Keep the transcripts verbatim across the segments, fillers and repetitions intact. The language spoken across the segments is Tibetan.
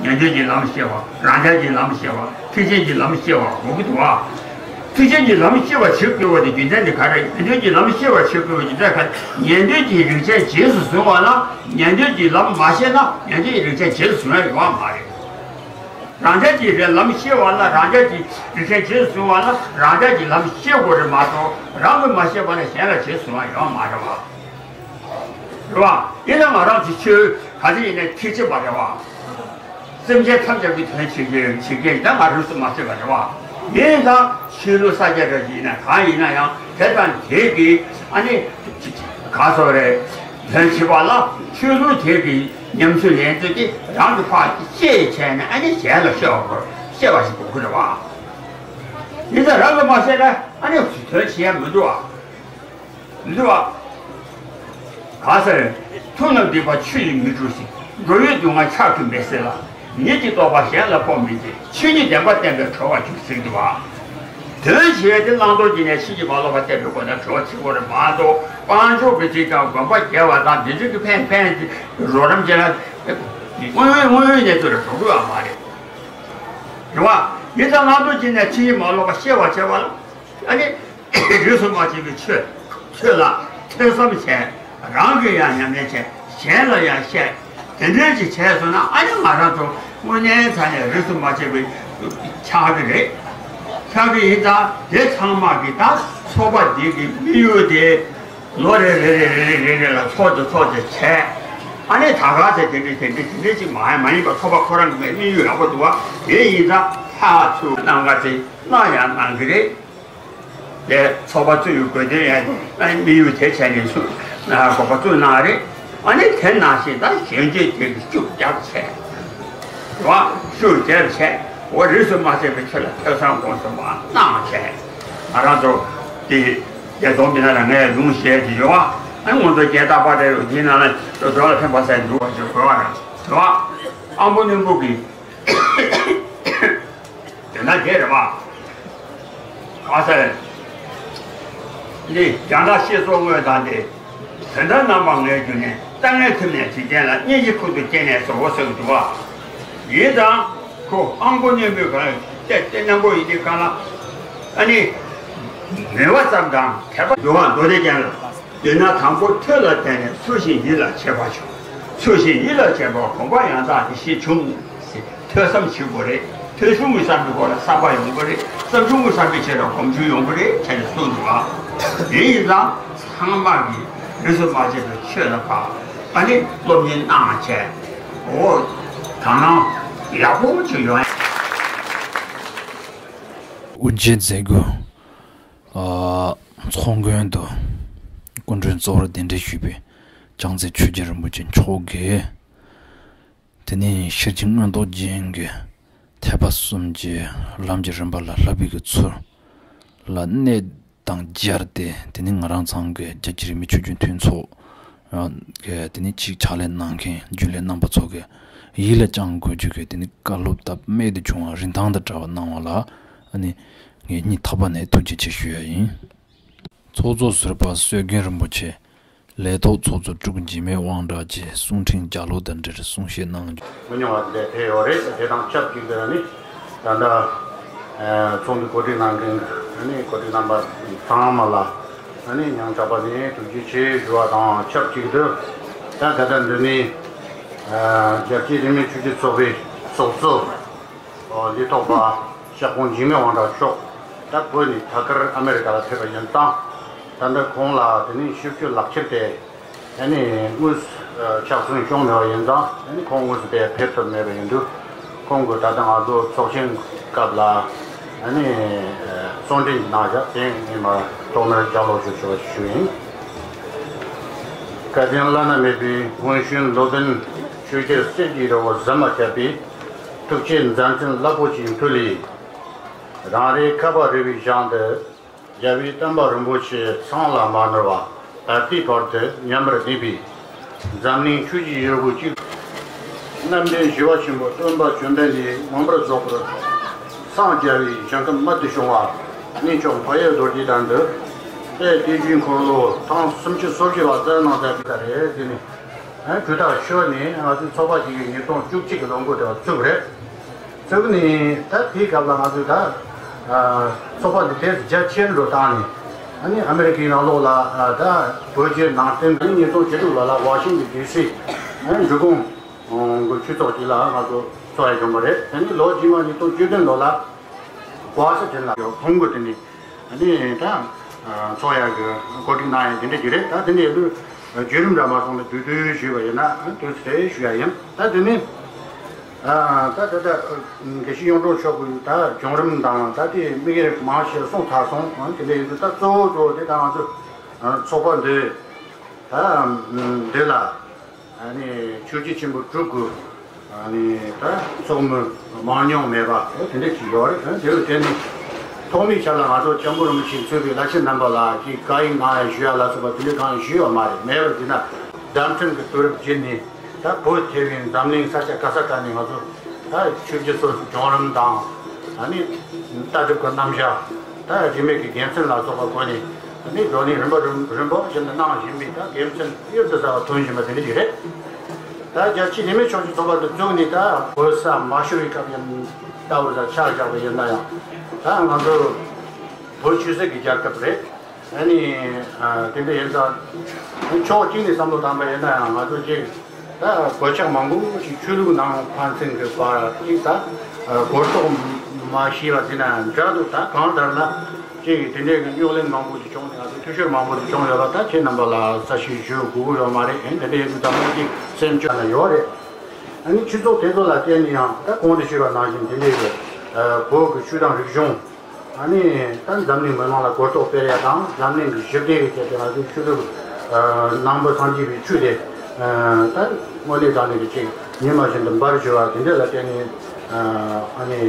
ཉན་ཐོས་ཀྱི་ལམ་ཤེས་པ། རང་རྒྱལ་གྱི་ལམ་ཤེས་པ། ཐེག་ཆེན་གྱི་ལམ་ཤེས་པ་དགོས་ཀྱི་འདུག་བ། ཐེག་ཆེན་གྱི་ལམ་ཤེས་པ་བྱེད་དགོས་པ་དེ་རྒྱུ་མཚན་དེ་ག་རེ། ཉན་ཐོས་ཀྱི་ལམ་ཤེས་པ་བྱེད་དགོས་པའི་རྒྱུ་མཚན་ག་རེ། ཉན་ཐོས་ཀྱི་རིགས་ཅན་རྗེས་སུ་བཟུང་བ་ལ་ཉན་ཐོས་ཀྱི་ལམ་མ་ཤེས་ན་ཉན་ཐོས་ཀྱི་རིགས་ཅན་རྗེས་སུ་བཟུང་ཡ་ཡོད་པ་མ་རེད། རང་རྒྱལ་གྱི་རེད་ལམ་ཤེས་པ་ལ་རང་རྒྱལ་གྱི་རིགས་ཅན་རྗེས་སུ་བཟུང་བ་ལ་རང་རྒྱལ་གྱི་ལམ་ཤེས་དགོས་རེད་མ་གཏོགས་རང་གིས་མ་ཤེས་པ་ལ་གཞན་ལ་རྗེས་སུ་བཟུང་བ་ཡོད་མ་རེད་བ། རེད་བ། ཡིན་ན་ང་རང་ཚོ་ཆོས་ག་ཚོད་ཡིན་ནའི་ཐེག་ཆེན་པ་རེད་བ། སེམས་ཅན་ཐམས་ཅད་ཀྱི་དོན་བྱེད་མཁན་བྱེད་མཁན་ད་ང་རིས་སུ་མ་ཆད་པ་རེད་བ། ཡིན་ཙང་ཆོས་ལུགས་ས་སྐྱ་འདྲ་ཞིག་ཡིན་ན་གང་ཡིན་ན་ཡང་དེ་དང་དེ་གི་ཨ་ནི་ག་སོགས་རེད། དོན་བྱེད་པ་ལ་ཆོས་ལུགས་དེ་གི་ཉམས་སུ་ལེན་ཚུལ་གྱིས་རང་གི་ཕར་ཤེས་བྱས་ནས་ཨ་ནི་གཞན་ལ་ཤེས་པ་དགོས། ཤེས་པ་ཞིག་དགོས་ཀྱི་རེད་བ། ཡིན་ཙང་རང་གིས་མ་ཤེས་ན་ཨ་ནི་དོན་བྱེད་ཡ་མི་འདུག་བ། མི་འདུག་བ། ག་ཟེར། མཐོང་ན་སྡིག་པ་ཆུ་ཡིས་མི་འཁྲུ་ཞིང་། འགྲོ་བའི་སྡུག་བསྔལ་ཕྱག་གིས་མི་སེལ་ལ། ཉིད་ཀྱི་རྟོགས་པ་གཞན་ལ་སྤོ་མི་བྱེད། ཆོས་ཉིད་བདེན་པ་བསྟན་པས་གྲོལ་བར་འགྱུར་ཟེར་གྱི་འདུག་བ། དོན་བྱེད་ཡ་དེ་བླང་དོར་གྱི་གནས་ཕྱིན་ཅི་མ་ལོག་པ་བསྟན་པའི་སྒོ་ནས་གྲོལ་བ་བྱེད་དགོས་རེད་མ་གཏོགས་དཔལ་འབྱོར་གྱི་ཅིག་དང་གོན་པ་རྒྱས་པ་དང་དེ་ཚོ་གི་ཕན་ཕན་རོགས་རམ་བྱེད་ན་དངོས་ཡོད་དངོས་ཡོད་གནས་ཚུལ་ལ་འགྲོ་དགོས་པ་མ་རེད། རེད་བ། ཡིན་ཙང་བླང་དོར་གྱི་གནས་ཕྱིན་ཅི་མ་ལོག་པ་ཤེས་པར་བྱེད་པ་ལ། ཨ་ནི། རིས་སུ་མ་ཆད་པའི་ཆོས། ཆོས་ལ་ཐོས་བསམ་བྱས། རང་གིས་ཡང་ཉམས་ལེན་བྱས། གཞན་ལ་ཡང་བཤད། དེ་འདྲའི་ཅིག་བྱས་སོང་ན་ཨ་ནི་ང་རང་ཚོ་དངོས་གནས་ས་ནས་རིས་སུ་མ་ཆད་པའི་ཆགས་ཀྱི་རེད། ཆགས་ཀྱི་ཡིན་ཙང་དེ་ཚང་མ་གི་ད་ཚོགས་པ་འདི་གི་དམིགས་ཡུལ་དེ་ལོ་རེ་རེ་རེ་རེ་རེ་རེ་རེ་ལ་ཚོགས་ཀྱི་ཚོགས་ཀྱི་བྱས། ཨ་ནི་ད་ག་ཚེ་དེ་འདྲའི་དེ་འདྲའི་དེ་འདྲའི་ཅིག་མ་ཡང་མ་ཡིན་པ་ཚོགས་པ་ཁོ་རང་གི་དམིགས་ཡུལ་ཡག་པོ་འདུག་བ། དེ་ཡིན་ཙང་ཕར་ཚུར་གནང་ག་ཚེ་གནང་ཡང་གནང་གི་རེད། དེ་ཚོགས་པ་བཙུགས་ཡོད་དགོས་དོན་ཡང་དམིགས་ཡུལ་དེ་བྱས་ནས་སུ་དགོངས་པ་བཙུགས་གནང་རེད། ཨ་ནི་དེ་ནང་བཞིན་ད་གཞོན་སྐྱེས་དེ་གི་ཤུགས་རྒྱབ་བྱས། རེད་བ། ཤུགས་རྒྱབ་བྱས། འོ་རིས་སུ་མ་ཆད་པའི་ཆོས་ལ་ཐོས་བསམ་སྒོམ་གསུམ་མ་གནང་བྱས། ང་རང་ཚོ་དེ་བརྒྱད་སྟོང་མི་སྣ་ལ་ངས་ལུང་བཤད་ཀྱི་ཡོད་བ། ཨ་ནི་ང་ཚོ་རྒྱལ་རྟག་པ་རེད། འདིའི་ནང་ལ་འགྲོ་ལ་ཕན་པ་ཟེར་འདུག་བ་ཞིག་དགོས་བ་རེད། རེད་བ། ཨ་མདོ་སྔོན་པོ་གི་དེ་ན་དེ་རེད་བ། ག་ཟེར། འདི་རྒྱང་གྲགས་ཤེས་སོགས་དངོས་དང་སྟེ། དོན་དམ་རྣམ་པ་ངེས་གྱུར་ནས། ལྟ་ངན་ཐུབ་ནས་འཇིག་རྟེན་ལ། སྙན་ཞིང་ཁུག་ཏུ་སྐྱེས་ནས་སོ་ཟེར་གྱི་འདུག་བ། ཡིན་ཙང་ཁོ་ཨ་མདོ་སྔོན་པོའི་གང་ལ་བལྟས་ཏེ་སྣང་བ་ཡིན་ཏེ་གང་ལ། ཨ་ནི། མོས་པ་ཙམ་དང་དད་པ་འགྲོ་བ་མདོ་སྡེ་རྒྱན་ལ། དེས་ན་དང་པོ་ཐོས་ལ་བརྟེན་ནས་ཚུལ་བཞིན་ཡིད་ལ་བྱེད་པ་བྱུང་། ཚུལ་བཞིན་ཡིད་ལ་བྱེད་པ་གོམས་པ་ཡང་དག་གི་ཤེས་བྱུང་། ཐོས་བསམ་བྱེད་དགོས་རེད། ཐོས་བྱུང་གི་བསམ་པའི་སྒོ་ལ་བསམ་པ་ཡོང་གི་རེད། བསམ་བྱུང་གི་བསམ་པའི་ཆེད་ལ་གོམས་བྱུང་ཡོང་གི་རེད་བྱས་ནས་གསུངས་འདུག་བ། དེ་ཡིན་ཙང་ཚང་མ་གིས་རིས་སུ་མ་ཆད་པའི་ཆོས་ལ་ཕར་ཨ་ནི་སློབ་གཉེར་གནང་བྱས། འོ། དག་སྣང་ཡག་པོ་ཅིག་ཡོང་། དབུ་འབྱེད་མཛད་སྒོ། ཨ། ཚོགས་མགོན་དུ་སྐུ་མགྲོན་གཙོ་བོར་གདན་འདྲེན་ཞུས་པའི་བྱང་རྩེ་ཆོས་རྗེ་རིན་པོ་ཆེ་མཆོག་གིས། དེ་ནས་ཤེར་ཕྱིན་མངོན་རྟོགས་རྒྱན་གྱི་ཐེག་པ་གསུམ་གྱི་ལམ་གྱི་རིམ་པ་ལ་བསླབ་པའི་གི་ཚུལ་ལ་གནད་དང་སྦྱར་ཏེ། དེ་ནས་ང་རང་ཚང་གི་རྒྱལ་སྤྱིའི་རིས་མེད་ཆོས་བརྒྱུད་མཐུན་ཚོགས་ཀྱི་དེ་ནས་ཅིག་ཕྱག་ལས་གནང་མཁན་རྒྱུན་ལས་རྣམ་པ་ཚོ་གི་ཡིད་ལ་བཅངས་དགོས་རྒྱུ་གི་དེ་ནས་བཀའ་སློབ་སྟབས་མེད་དུ་བྱུང་བ་རིན་ཐང་དང་བྲལ་བ་གནང་བ་ལ་ཨ་ནི་ངས་སྙིང་ཐག་པ་ནས་ཐུགས་རྗེ་ཆེ་ཞུ་ཡ་ཡིན། ཚོགས་གཙོ་ཟུར་པ་སྲོལ་རྒྱུན་རིན་པོ་ཆེ། ལས་ཐོག་ཚོགས་གཙོ་སྤྲུལ་སྐུ་འཇིགས་མེད་དབང་གྲགས་ཀྱིས་གསུང་འཕྲིན་ལྗགས་ཀློག་དང་འབྲེལ་གསུང་བཤད་གནང་རྒྱུ། མི་ཉུང་བ་དེ་ཕེབས་ཡོད་རེད། དེ་དང་ཆབས་ཅིག་ཏུ་ནི་ད་ལྟ་ཚོགས་འདུ་གོ་སྒྲིག་གནང་མཁན་གྱི་ནི་གོ་སྒྲིག་རྣམ་པ་ཚང་མ་ལ་ནི་སྙིང་ཐག་པ་ནས་ཐུགས་རྗེ་ཆེ་ཞུ་བ་དང་ཆབས་ཅིག་ཏུ། ད་ད་ལྟ་འདི་ནི་རྒྱལ་སྤྱིའི་རིས་མེད་ཆོས་བརྒྱུད་ཚོགས་པའི་ཚོགས་གཙོ། ལས་ཐོག་པ་ཤར་ཁོང་འཇིགས་མེད་དབང་གྲགས་མཆོག་ད་བོད་ནས་ཐད་ཀར་ཨ་མེ་རི་ཀ་ལ་ཕེབས་པ་ཡིན་ཙང་། ད་ལྟ་ཁོང་ལ་དེ་ནས་ཞིབ་དཔྱོད་ལག་ཁྱེར་དེ་ཨ་ནི་དངོས་སུ་ཕྱག་སྲུང་བྱུང་མེད་པ་ཡིན་ཙང་། ཨ་ནི་ཁོང་དངོས་སུ་དེ་ཕེབས་ཐུབ་མེད་པ་ཡིན་དུས། ཁོང་གིས་ད་ལྟ་ང་ཚོ་ཚོགས་ཆེན་སྐབས་ལ་ཨ་ནི་གསུང་འཕྲིན་གནང་བཞག་དེ་ངས་མར་ཐོག་མར་ལྗགས་ཀློག་ཞུ་ཞུ་བ་ཞུ་ཡིན། བཀའ་དྲིན་བླ་ན་མེད་པའི་སྔོན་བྱོན་སློབ་དཔོན་ཆོས་རྒྱལ་གསེར་གྱི་རི་བོ་གཟིམ་མ་ཁྱབ་པའི། ཐུགས་རྗེའི་མཛད་འཕྲིན་རླབས་པོ་ཆེའི་མཐུ་ལས། རང་རེའི་ཁ་བ་རི་བོའི་ཞིང་དུ། རྒྱལ་བའི་བསྟན་པ་རིན་པོ་ཆེ་ཚང་ལ་མ་ནོར་བ། ད་ལྟའི་བར་དུ་ཉམས་པར་གནས་པའི། འཛམ་གླིང་ཆོས་ཀྱི་ཡུལ་དབུས་གཅིག་རྣམ་འདྲེན་ཞི་བ་ཆེན་པོ་སྟོན་པ་བཅོམ་ལྡན་འདས་མངོན་པར་རྫོགས་པར་སངས་རྒྱ་བའི་ཞིང་ཁམས་རྨད་དུ་བྱུང་བ། གནས་མཆོག་འཕགས་ཡུལ་རྡོ་རྗེ་གདན་དུ། དཔལ་བསྟན་བཅོས་འཁོར་ལོ་ཐེངས་སུམ་ཅུ་སོ་བཞི་པ་བསྩལ་གནང་མཛད་པའི་ད་རེས་འདི་ནི། གྲུ་ཐག་ཤོར་ནས་ང་ཚོའི་ཚོགས་པ་ཞིག་གིས་ཉིས་སྟོང་བཅུ་གཅིག་གི་ལོ་འགོ་དེ་བ་བཙུགས་རེད། བཙུགས་ནས་ད་དེའི་སྐབས་ལ་ང་ཚོས་ད་ཚོགས་པ་འདི་ཏོག་ཙམ་རྒྱ་ཆེར་འགྲོ་བཏང་ནས། ཨ་ནི་ཨ་མི་རི་ཀའི་ནང་ལོགས་ལ་ད་བོད་རྒྱའི་ནང་བསྟན། ཨ་ནི་ཉིས་སྟོང་བཅུ་དྲུག་ལོ་ལ་ཝ་ཤིང་ཊོན་ཌི་སི་འབྲི་གུང་གི་ཆོས་ཚོགས་ཅིག་ལ་ང་ཚོ་ཚོགས་ཡ་བྱུང་བ་རེད། ཨ་ནི་ལོ་རྗེས་མ་ཉིས་སྟོང་བཅུ་བདུན་ལོ་ལ་ཝ་ཤིང་ཊོན་ལ་ཡོད་ཁོང་གི་དེ་ནི། ཨ་ནི་ད་ཚོགས་ཡག་གི་གོ་སྒྲིག་གནང་ཡག་དེ་འདྲ་ཞིག་རེད། ད་དེ་འདྲའི་ལུས་བརྒྱུད་རིམ་འདྲ་མ་སོང་ན་བསྡུས་བསྡུས་ཞུས་པ་ཡིན་ན་དུས་ཚོད་ཞུ་ཡ་ཡིན། ད་དེ་ནི་ད་ད་ད་དགེ་བཤེས་གཡུང་དྲུང་མཆོག་གི་ད་བྱུང་རིམ་དང་ད་དེ་དམིགས་ཡུལ་མང་ཆེ་གསུངས་ཚར་སོང་། དེ་འདྲ་ཡིན་དུས་ད་གཙོ་བོ་གཙོ་བོ་དེ་ད་ང་ཚོ་ཚོགས་པ་འདི་ད་འདི་ལ། ཨ་ནི་ཆོས་བརྒྱུད་ཆེན་པོ་དྲུག་གི་ཨ་ནི་ད་ཚོགས་མི་མང་ཉུང་མེད་པ་དེ་འདྲ་ཞིག་ཡོད་རེད། དེ་ལ་བརྟེན་ནས་ཐོག་མའི་ཆར་ལ་ང་ཚོ་སྐྱབས་མགོན་རིན་པོ་ཆེས་གཙོས་པའི་བླ་ཆེན་རྣམ་པ་ལ་ཅིག་བཀའ་ཡིག་གནང་ཡ་ཞུ་ཡ་ལ་སོགས་པ་དེ་འདྲ་གང་ཞུས་ཡོད་མ་རེད། མེད་པར་བྱས་ན་བརྡ་འཕྲིན་གྱི་དུས་རབས་བརྒྱུད་ནས་ད་བོད་ཐེ་བའི་འཛམ་གླིང་ས་ཆ་ག་ས་ག་ནས་ང་ཚོ་ད་ཆོས་བརྒྱུད་སོ་སོའི་བྱུང་རིམ་དང་། ཨ་ནི་ལྟ་གྲུབ་ཀྱི་རྣམ་གཞག་ད་རིས་མེད་ཀྱི་དགེ་མཚན་ལ་སོགས་པ་སྒོ་ནས་ཨ་ནི་བགྲོ་གླེང་རིམ་པ་རིམ་རིམ་པ་བཞིན་དུ་གནང་བཞིན་པའི་ད་དགེ་མཚན་གཡུར་དུ་ཟ་བ་ཐོན་བཞིན་པ་དེ་འདྲ་ཞིག་རེད། ད་རྒྱལ་སྤྱིའི་རིས་མེད་ཆོས་བརྒྱུད་ཚོགས་པ་འདི་བཙུགས་ནས་ད་བོད་ས་མ་ཤོར་བའི་སྐབས་ཡིན་ལྟ་བུ་ཟ་ཆ་བཞག་པ་ཡིན་ན་ཡང་། ད་ང་ཚོ་བོད་ཆོས་སྲིད་ཀྱི་རྒྱལ་ཁབ་རེད། ཨ་ནི་ཨ་དེ་འདྲ་ཡིན་ཙང་ཕྱོགས་གཅིག་ནས་བསམ་བློ་བཏང་པ་ཡིན་ན་ཡང་ང་ཚོ་གཅིག་ད་གོད་ཆག་མང་པོ་ཞིག་ཆོས་ལུགས་ནང་ཕན་ཚུན་གྱི་བར་གཅིག་ད་གོ་རྟོགས་མ་ཤེས་པ་དེ་ན་འདྲ་འདུག་ད་གང་ལྟར་ན་གཅིག་དེ་འདྲའི་གི་རྙོག་གླེང་མང་པོ་ཞིག་བྱུང་ནས་ང་ཚོ་འཐུས་ཤོར་མང་པོ་ཞིག་བྱུང་ཡོད་པ་ད་ཁྱེད་རྣམ་པ་ལ་གསལ་བཤད་ཞུ་དགོས་ཀྱི་ཡོད་མ་རེད། ཨེ་དེ་འདྲ་ཡིན་དུས་ད་མ་གཅིག་སེམས་སྐྱོ་ན་ཡོད་རེད། ཨ་ནི་ཆོས་ཚོགས་དེ་ཚོ་ལ་བརྟེན་ནས་ཡང་ད་གོང་དུ་ཞུས་པ་ནང་བཞིན་དེ་འདྲའི་གི་བོད་ཀྱི་ཆོས་དང་རིག་གཞུང་། ཨ་ནི་ད་འཛམ་གླིང་མི་མང་ལ་གོ་རྟོགས་སྤེལ་ཡ་དང་འཛམ་གླིང་གི་ཞི་བདེ་ཡི་ཆེད་དུ་ང་ཚོའི་ཆོས་ལུགས་ནང་པ་སངས་རྒྱས་པའི་ཆོས་དེ་ད་དངོས་གནས་དྲང་གནས་ཀྱི་ཅིག་ཉི་མ་བཞིན་དུ་འབར་འགྱུར་བ་དེ་འདྲ་ལ་བརྟེན་ནས་ཨ་ནི་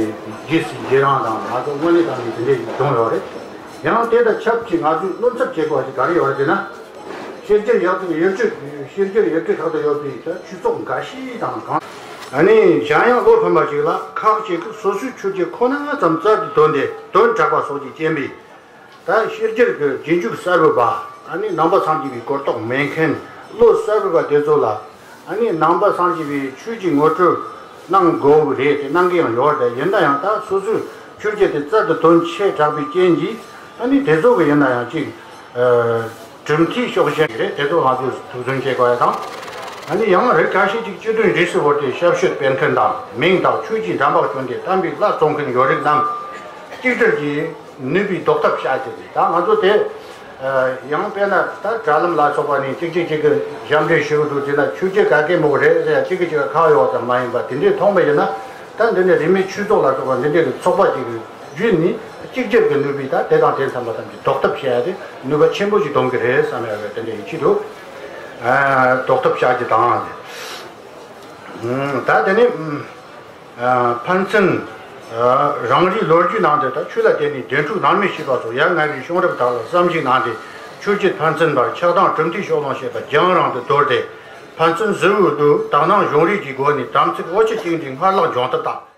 རྗེས་སུ་ཡི་རང་དང་ང་ཚོ་དངོས་གནས་དྲང་གནས་དེ་འདྲ་ཞིག་བྱུང་ཡོད་རེད། ཡང་དེ་དང་ཆབས་ཅིག་ང་ཚོས་བློ་འཚབ་བྱེད་དགོས་པ་ཞིག་ག་རེ་ཡོད་རེད་ཟེར་ན། ཕྱི་རྒྱལ་ཡག་ཏུ་ཡུལ་གྲུ་ཕྱི་རྒྱལ་ཡུལ་གྲུ་ཁག་ཏུ་ཡོད་པའི་ད་ཆོས་ཚོགས་འགའ་ཤས་དང་གང་། ཨ་ནི་གཞན་ཡང་བློ་ཕམ་པ་ཞིག་ལ་ཁག་ཅིག་གིས་སོ་སོའི་ཆོས་བརྒྱུད་ཁོ་ན་ཙམ་རྩལ་དུ་བཏོན་ཏེ་དོན་དྲག་པ་སོགས་ཀྱི་རྐྱེན་པས། ད་ཕྱི་རྒྱལ་གྱི་རྗེས་འཇུག་གསར་བུ་པ་ཨ་ནི་ནང་པ་སངས་རྒྱས་པའི་གོ་རྟོགས་མེད་མཁན་བློ་གསར་བུ་པ་དེ་ཚོ་ལ་ཨ་ནི་ནང་པ་སངས་རྒྱས་པའི་ཆོས་ཀྱི་ངོ་སྤྲོད་གནང་དགོས་རེད་དེ་གནང་གི་ཡང་ཡོད་རེད། ཡིན་ན་ཡང་ད་སོ་སོའི་ཆོས་བརྒྱུད་དེ་རྩལ་དུ་དོན་ཆེ་དྲགས་པའི་རྐྱེན་གྱིས་ཨ་ནི་དེ་ཚོ་གི་ཡིན་ན་ཡང་ཅིག་གྲུབ་མཐའི་ཕྱོགས་ཞེན་རེད། དེ་ཚོ་ང་ཚོས་ཐུགས་འདུན་བྱེད་དགོས་ཡ་དང་། ཨ་ནི་ཡང་རིགས་ཁ་ཤས་ཅིག་སྤྱི་དོན་རིས་སུ་བོར་ཏེ་ཞབས་ཞུ་སྤེལ་མཁན་དང་མིང་དང་ཆོས་ཀྱི་འདྲ་འབག་བསྐྱོན་ཏེ་བསྟན་པའི་བླ་བཙོང་མཁན་ཡོད་རིགས་རྣམས་གཅིག་སྒྲིལ་གྱིས་ནུས་པའི་ཟློག་ཐབས་བྱ་རྒྱུ་རེད། ད་ང་ཚོ་དེ་ཡང་དཔེར་ན་ད་དྲ་ལམ་ལ་སོགས་པ་ནས་གཅིག་གཅིག་གཅིག་གི་ཞབས་འདྲེན་ཞུ་གི་འདུག་ཟེར་ན་ཆོས་བརྒྱུད་ག་གེ་མོ་རེད་ཟེར་ཡ་གཅིག་གིས་གཅིག་ལ་ཁག་ཡོད་ཙམ་མ་ཡིན་པ་དེ་འདྲའི་མཐོང་བ་ཡིན་ན། ད་འདི་ནས་རིས་མེད་ཆོས་ཚོགས་ལ་སོགས་པ་འདི་འདྲའི་གི་ཚོགས་པ་གཅིག་གི་བརྒྱུད་ནས་གཅིག་གྱུར་གྱི་ནུས་པའི་ད་དེ་དང་དེ་འཚམ་པ་ཐམས་ཅད་ཟློག་ཐབས་བྱེད་ཡ་དེ་ནུས་པ་ཆེན་པོ་ཞིག་ཐོན་གི་རེད་བསམ་ཡ་གི་དེ་འདྲའི་ཡིད་ཆེས་འདུག་ཨ་ཟློག་ཐབས་བྱ་རྒྱུ་དང་། ད་དེ་ནས་ཨ་ཕན་ཚུན་ཨ་རང་རེའི་ལོ་རྒྱུས་ནང་དུ་ད་ཆོས་ལ་བརྟེན་ནས་བདེན་འཁྲུག་ནར་མེད་བྱས་པ་སོགས་ཡ་ང་རའི་བྱུང་རབས་དག་ལ་བསམ་གཞིག་གནང་སྟེ་ཆོས་བརྒྱུད་ཕན་ཚུན་བར་ཆགས་སྡང་གྲུབ་མཐའི་ཕྱོགས་ལྷུང་བྱེད་པ་རྒྱང་རིང་དུ་དོར་ཏེ་ཕན་ཚུན་གཟུ་བོའི་དུ་དག་སྣང་གཞུང་རིས་ཀྱི་སྒོ་ནས་དམ་ཚིག་འོ་ཆུ་གཅིག་འདྲའི་སྔར་ལྷག་འབྱུང་ཐབས་དང་།